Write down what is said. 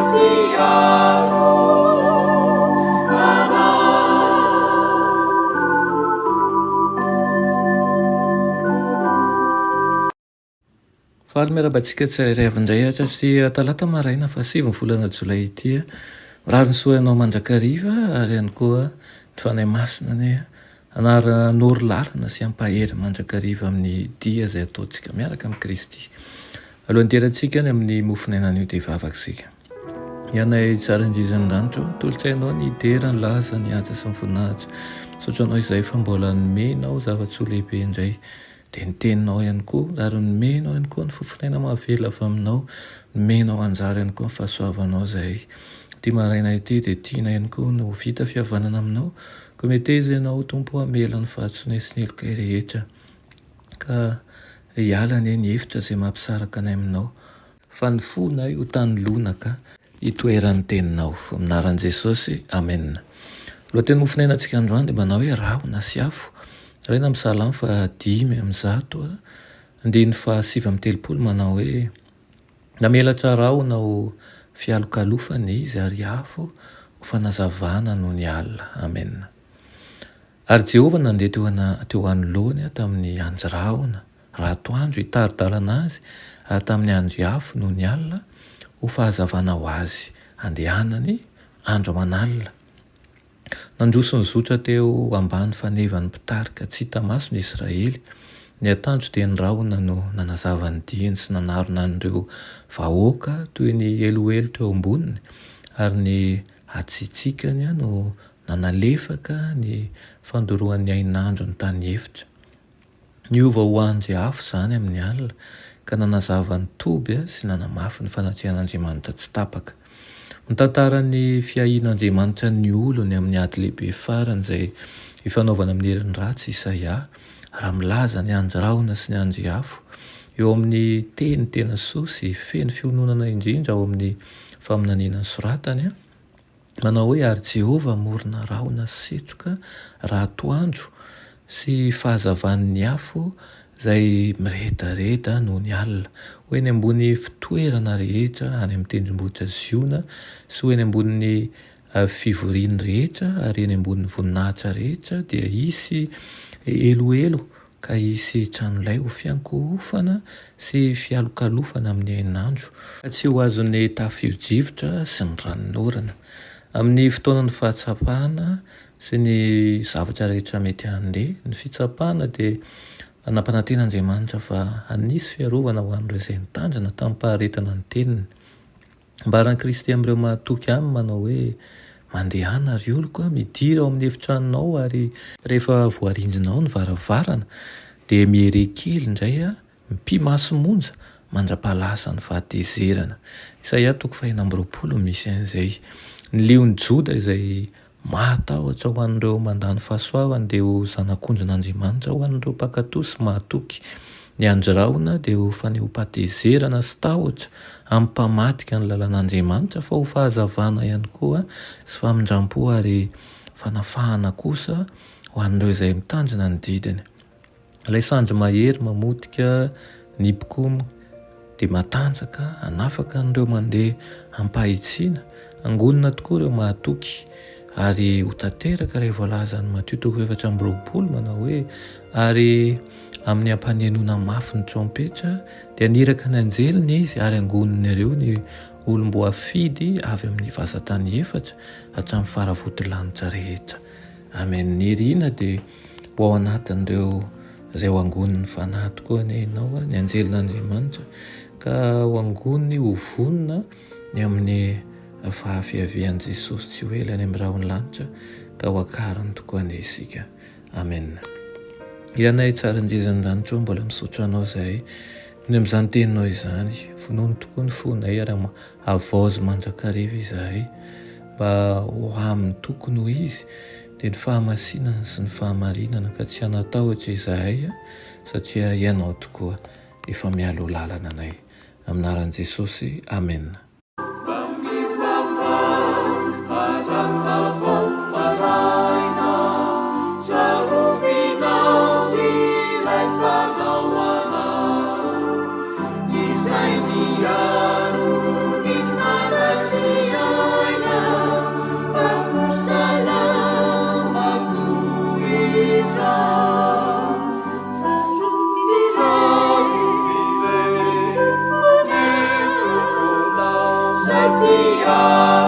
Mpiaro anay. Faly miarahaba antsika tsirairay avy indray hatratr'ity talata maraina fahasivy ny volana jolay ity. Mirary ny soa anao mandrakariva ary ihany koa ny Fanahy Masina anie hanoro lalana sy hampahery mandrakariva amin'ny dia izay ataontsika miaraka amin'i Kristy. Alohan'ny hidirantsika any amin'ny mofon'aina anio dia hivavaka isika. Ianay tsara indrindra any an-danitra ô, atolotray anao ny dera, ny laza, ny haja sy ny voninahitra. Misaotra anao izahay fa mbola nomenao zava-tsoa lehibe indray. Dia ny teninao ihany koa, ary nomenao ihany koa ny fofonaina mahavelona avy aminao, nomenao anjara ihany koa ny fahasoavanao izahay. Ity maraina ity dia tiana ihany koa ny ho vita fihavanana aminao, koa meteza ianao Tompo hamela ny fahadisoanay sy ny helokay rehetra, ka hiala anie ny efitra izay mampisaraka anay aminao. Fa ny fonay ho tany lonaka hitoeran'ny teninao. Amin'ny anaran'i Jesosy, amena. Lohateny mofonainantsika androany dia manao hoe rahona sy afo. Alaina amin'ny Salamo faha 105, andininy faha 39 manao hoe, Namelatra rahona ho fialokalofana izy ary afo ho fanazavana nony alina. Amena. Ary Jehovah nandeha teo teo anoloany tamin'ny andry rahona, raha atoandro hitari-dalana azy, ary tamin'ny andry afo nony alina, ho fahazavana ho azy, handehanany andro aman'alina. Nandroso nizotra teo ambany fanevan'ny mpitarika tsy hita maso ny Israely. Ny atoandro dia ny rahona no nanazava ny diany sy nanarona an'ireo vahoaka toy ny eloelo teo amboniny, ary ny hatsiatsiakany no Nanalefaka ny fandoroan'ny hainandro ny tany efitra. Niova ho andry afo izany amin'ny alina, ka nanazava ny toby sy nanamafy ny fanatrehan'Andriamanitra tsy tapaka. Mitantara ny fiahian'Andriamanitra ny olony amin'ny ady lehibe farany izay ifanaovana amin'ny herin'ny ratsy Isaia, raha milaza ny andry rahona sy ny andry afo, eo amin'ny teny tena soa sy feno fiononana indrindra ao amin'ny faminaniana nosoratany. Manao hoe, Ary Jehovah hamorona rahona sy setroka raha atoandro, sy fahazavan'ny afo izay miredareda nony alina, ho eny ambony fitoerana rehetra any amin'ny tendrombohitra Ziona, sy ho eny ambonin'ny fivoriany rehetra, ary eny ambonin'ny voninahitra rehetra, dia hisy eloelo ka hisy tranolay ho fiankohofana sy fialokalofana amin'ny hainandro, ka tsy ho azon'ny tafio-drivotra sy ny ranonorana. Amin'ny fotoanan'ny fahatsapana sy ny zavatra rehetra mety handeha, ny fitsapana dia nampanantena Andriamanitra fa hanisy fiarovana ho an'ireo izay nitandrina tamim-paharetana ny teniny. Ambaran'i Kristy amin'ireo mahatoky Aminy manao hoe, Mandehana, ry oloko a, midira ao amin'ny efitranonao ary rehefa voarindrinao ny varavarana dia miere kely indray a, mipi-maso monja mandra-pahalasa ny fahatezerana. Isaia toko fahenina amby 20 no misy an'izay. Ny lion'i Joda izay Mahatahotra ho an'ireo mandà ny fahasoavany dia ho zanak'ondrin'Andriamanitra ho an'ireo mpankatò sy mahatoky. Ny andry rahona dia ho fanehoam-pahatezerana sy tahotra amin'ny mpamadika ny lalan'Andriamanitra fa ho fahazavana ihany koa sy famindram-po ary fanafahana kosa ho an'ireo izay mitandrina ny didiny. Ilay sandry mahery mamotika ny mpikomy dia matanjaka hanafaka an'ireo mandeha am-pahitsiana. Hangonina tokoa ireo mahatoky ary ho tanteraka ilay voalazan'i Matio toko 24 manao hoe, Ary amin'ny hampanenoana mafy ny trompetra dia niraka ny anjeliny izy ary hangonin'ireo ny olom-boafidy avy amin'ny vazan-tany efatra hatramin'ny faravodilanitra rehetra. Amen. Nirina dia ho ao anatin'ireo izay ho angonin'ny Fanahy tokoa anie ianao, ny anjelin'Andriamanitra, ka ho angoniny ho vonona ny amin'ny fahafiavian'i Jesosy tsy ho ela any amin'ny rahon'ny lanitra, ka ho akariny tokoa anie isika. Amen. Ianay tsara indrindra an-danitra ô, mbola misaotra anao izahay ny amin'izany teninao izany. Vonono tokoa ny fonay ary havaozy mandrakariva izahay mba ho amin'ny tokony ho izy, dia ny fahamasinana sy ny fahamarinana, ka tsy hanatahotra izahay satria Ianao tokoa efa mialoha lalana anay. Amin'ny anaran'i Jesosy, amena. Aleloia.